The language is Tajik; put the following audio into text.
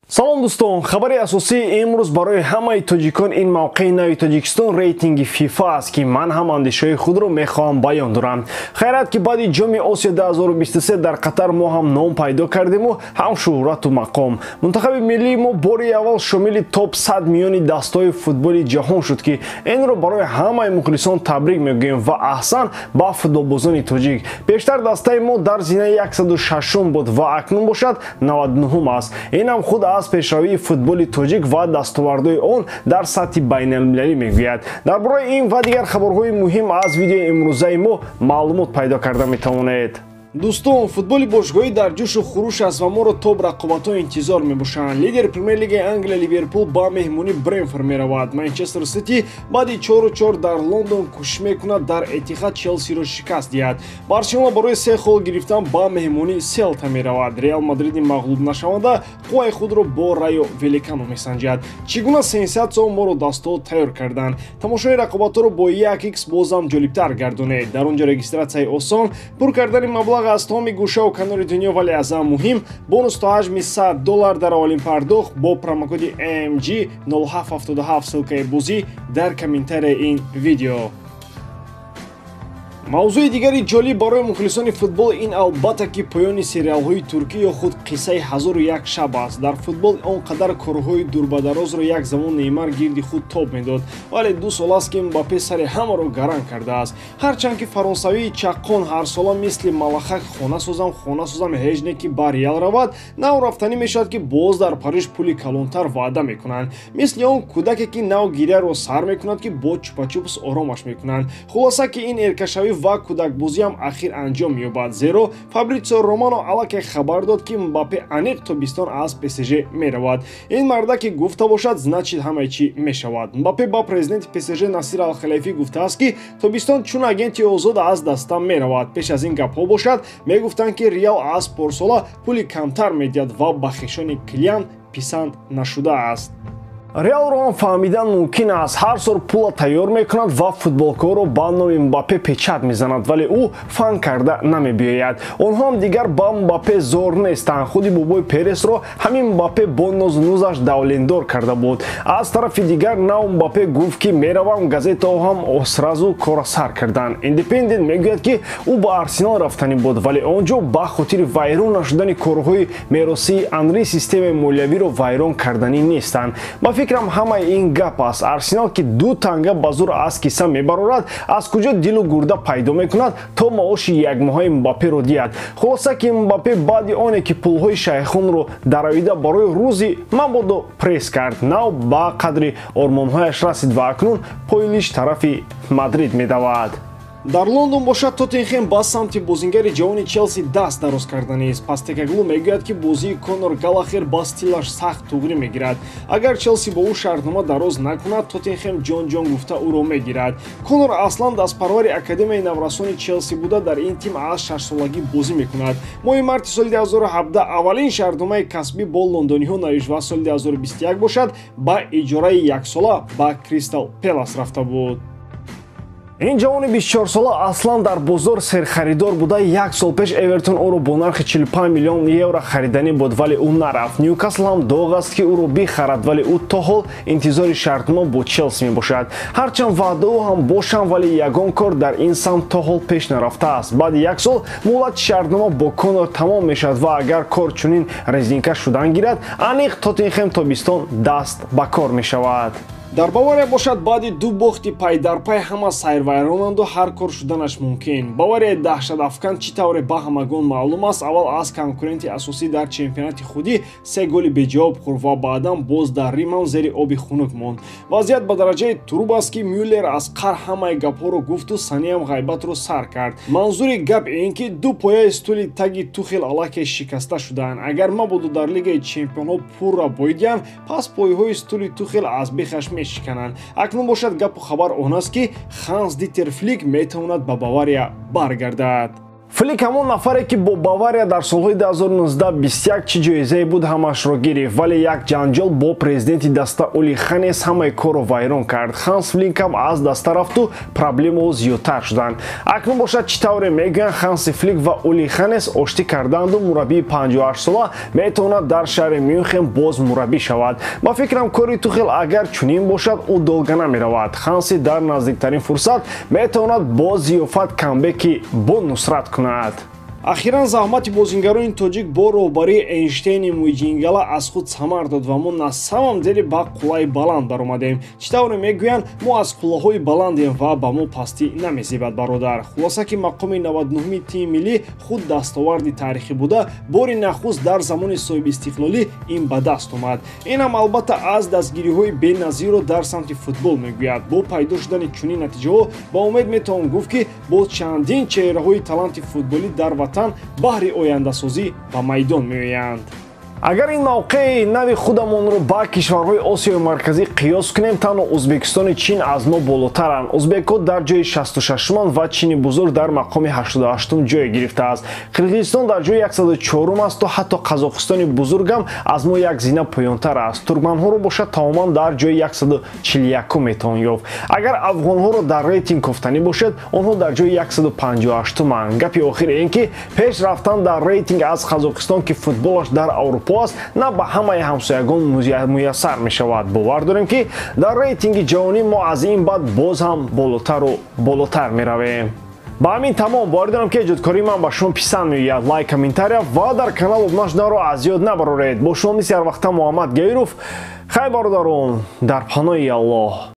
Салом, дӯстон! Хабари асосии имрӯз барои ҳамаи тоҷикон ин мавқеи нави Тоҷикистон, рейтинги ФИФА аст, ки ман ҳам андешаҳои худро мехоҳам баён дорам. Хайрат, ки баъди Ҷоми Осиё 2023 дар Қатар мо ҳам ном пайдо кардему, ҳам шӯҳрату мақом. Мунтахаби миллии мо бори аввал шомили топ 100 миёни дастаҳои футболи ҷаҳон шуд, ки инро барои ҳамаи мухлисон табрик мегӯем ва аҳсан ба футболбозони тоҷик. Пештар дастаи мо дар зинаи 106 буд ва акнун бошад 99 аст. Инам худ аз пешравии футболи тоҷик ва дастовардҳои он дар сатҳи байналмилалӣ мегӯяд. Дар бораи ин ва дигар хабарҳои муҳим аз видеои имрӯзаи мо маълумот пайдо карда метавонед. Дӯстон, футболи бошгоҳӣ дар ҷӯшу хуруш аст ва моро топ рақобатҳо интизор мебошанд. Лидери Премер-лигаи Англия Ливерпул ба меҳмонӣ Бренфорд меравад. Манчестер Сити баъди 4-4 дар Лондон кӯшиш мекунад дар Этихад Челсиро шикаст диҳад. Барселона барои се хол гирифтан ба меҳмонӣ Селта меравад. Реал Мадриди мағлубнашаванда қувваи худро бо Райо Валекано месанҷад. Чӣ гуна сенсатсияо моро дастҳо тайёр карданд? Тамошои рақобатҳоро бо 1x бозам ҷолибтар гардонед. Дар он ҷо регистратсияи осон, пур кардани маблағ аз тамоми гӯшаву канори дунё, вале аз ҳама муҳим бонус то ҳаҷми 100 доллар дар аввалин пардохт бо промокоди MG 0777. Ссылкаи бозӣ дар комментарияи ин видео. Мавзӯи дигари ҷолиб барои мухлисони футбол ин, албатта, ки поёни сериалҳои туркӣ ё худ қиссаи 1001 шаб аст. Дар футбол он қадар корҳои дурбадарозро як замон Неймар гирди худ тоб медод, вале 2 сол аст, ки Мбаппе сари ҳамаро гаранг кардааст. Ҳарчанд ки фаронсавии чаққон ҳарсола мисли малахак «хона созам, хона созам», ҳеҷ не ки ба Реал равад, нав рафтанӣ мешавад, ки боз дар Париж пули калонтар ваъда мекунанд. Мисли он кӯдаке, ки нав гиряро сар мекунад, ки бо чупачупс оромаш мекунанд. Хулоса, ки ин эркашавӣ ва кӯдакбозиам ахир анҷом меёбад, зеро Фабритсио Романо аллакай хабар дод, ки Мбаппе аниқ тобистон аз ПСЖ меравад. Ин марда ки гуфта бошад, значит, ҳамаи чӣ мешавад. Мбаппе ба президенти ПСЖ Насир Алхалайфӣ гуфтааст, ки тобистон чун агенти озод аз даста меравад. Пеш аз ин гапҳо бошад, мегуфтанд, ки Реал аз порсола пули камтар медиҳад ва ба хешони Килиан писанд нашудааст. Реалро ҳам фаҳмидан мумкин аст. Ҳар сол пула тайёр мекунад ва футболкаҳоро ба номи Мбаппе печать мезанад, вале ӯ фан карда намебиёяд. Онҳо ҳам дигар ба Мбаппе зор нестанд. Худи бобои Пересро ҳамин Мбаппе бо нозунузаш давлендор карда буд. Аз тарафи дигар, нав Мбаппе гуфт, ки меравам, газетаҳо ҳам сразу кора сар карданд. Индепендент мегӯяд, ки ӯ ба Арсенал рафтанӣ буд, вале он ҷо ба хотири вайрон нашудани корҳои меросии Анри системаи молиявиро вайрон карданӣ нестанд. Ба фикрам, ҳамаи ин гап аст. Арсенал, ки ду танга ба зур аз киса мебарорад, аз куҷо дилу гурда пайдо мекунад, то маоши якмоҳаи Мбапперо диҳад? Хулоса, ки Мбаппе баъди оне ки пулҳои шайхонро даравида барои рӯзи мабодо пресс кард, нав ба қадри ормонҳояш расид ва акнун пойлиш тарафи Мадрид медавад. Дар Лондон бошад, Тоттенхем ба самти бозингари ҷавони Челси даст дароз карданист. Постекоглу мегӯяд, ки бозии Конор Галлахер ба стилаш сахт туғрӣ мегирад. Агар Челси бо ӯ шартнома дароз накунад, Тоттенхем ҷон-ҷон гуфта ӯро мегирад. Конор аслан дастпарвари академияи наврасони Челси буда, дар ин тим аз шашсолагӣ бозӣ мекунад. Моҳи марти соли 2017 аввалин шартномаи касбӣ бо лондониҳо навишт ва соли 2021 бошад, ба иҷораи яксола ба Кристал Пелас рафта буд. Ин ҷавони 24сола аслан дар бозор серхаридор буда, як сол пеш Эвертон ӯро бо нархи 45 миллион евро хариданӣ буд, вале ӯ нарафт. Ньюкасл ҳам доғ аст, ки ӯро бихарад, вале ӯ то ҳол интизори шартнома бо Челси мебошад. Ҳарчанд ваъдаҳо ҳам бошанд, вале ягон кор дар ин самт то ҳол пеш нарафтааст. Баъди як сол муҳлати шартнома бо Конор тамом мешавад ва агар кор чунин резинка шудан гирад, аниқ Тоттенхем тобистон даст ба кор мешавад. Дар Бавария бошад, баъди ду бохти пайдарпай ҳама сайрвайронанду ҳар кор шуданаш мумкин. Баварияи даҳшатафкан, чӣ тавре ба ҳамагон маълум аст, аввал аз конкуренти асосӣ дар чемпионати худӣ се голи беҷавоб хӯрд ва баъдан боз дар Римам зери оби хунук монд. Вазъият ба дараҷаи туруб аст, ки Мюллер аз қар ҳамаи гапҳоро гуфту Саниам ғайбатро сар кард. Манзури гап ин, ки ду пояи стули таги Тухел аллакай шикаста шудаанд. Агар мабодо дар Лигаи чемпионҳо пурра бойдиҳанд, пас пойҳои стули Тухел аз бехаш мешикананд. Акнун бошад, гапу хабар он аст, ки Ханс Дитер Флик метавонад ба Бавария баргардад. Флик ҳамон нафаре, ки бо Бавария дар солҳои 2019-21 чӣ ҷоизае буд, ҳамаашро гирифт, вале як ҷанҷол бо президенти даста Ули Ханес ҳамаи корро вайрон кард. Ханс Флик ҳам аз даста рафту проблемаҳо зиёдтар шуданд. Акнун бошад, чӣ тавре мегӯянд, Ханси Флик ва Ули Ханес оштӣ карданду мураббии 58-сола метавонад дар шаҳри Мюнхен боз мураббӣ шавад. Ба фикрам, кори Тухел агар чунин бошад, ӯ долго намеравад. Ханси дар наздиктарин фурсат метавонад бо зиёфат камбеки бо нусрат кунад. Ахиран заҳмати бозингарони тоҷик бо роҳбарии Эйнштейни муйҷингала аз худ самар дод ва мо на самом деле ба қуллаи баланд баромадем. Чӣ тавре мегӯянд, мо аз қуллаҳои баландем ва ба мо пастӣ намезебад, бародар. Хулоса, ки мақоми 99-уми тими миллӣ худ дастоварди таърихӣ буда, бори нахуст дар замони соҳибистиқлолӣ ин ба даст омад. Инам албатта аз дастгириҳои беназирро дар самти футбол мегӯяд. Бо пайдо шудани чунин натиҷаҳо ба умед метавон гуфт, ки бо чандин чеҳраҳои таланти футболӣ дар ватан баҳри ояндасозӣ ба майдон меоянд. Агар ин мавқеи нави худамонро ба кишварҳои Осиёи Марказӣ қиёс кунем, танҳо Ӯзбекистони Чин аз мо болотаранд. Ӯзбекҳо дар ҷои 66-уманд ва Чини бузург дар мақоми 88-ум ҷой гирифтааст. Қирғизистон дар ҷои 104-ум асту ҳатто Қазоқистони бузургам аз мо як зина поёнтар аст. Туркманҳоро бошад, тамоман дар ҷои 141-ум метавон ёфт. Агар афғонҳоро дар рейтинг кофтанӣ бошед, онҳо дар ҷои 158-уманд. Гапи охир ин ки пеш рафтан дар рейтинг аз Қазоқистон, ки футболаш дар Аврупо аст, на ба ҳамаи ҳамсоягон муяссар мешавад. Бовар дорем, ки дар рейтинги ҷаҳонӣ мо аз ин баъд боз ҳам болотару болотар меравем. Ба ҳамин тамом. Боварӣ дорам, ки эҷодкории ман ба шумо писанд меояд. Лайк, комментария ва дар канал обуна шуданро аз ёд набароред. Бо шумо мисли ҳарвақта Муҳаммад Гаиров. Хайр, бародарон, дар паноҳи Аллоҳ.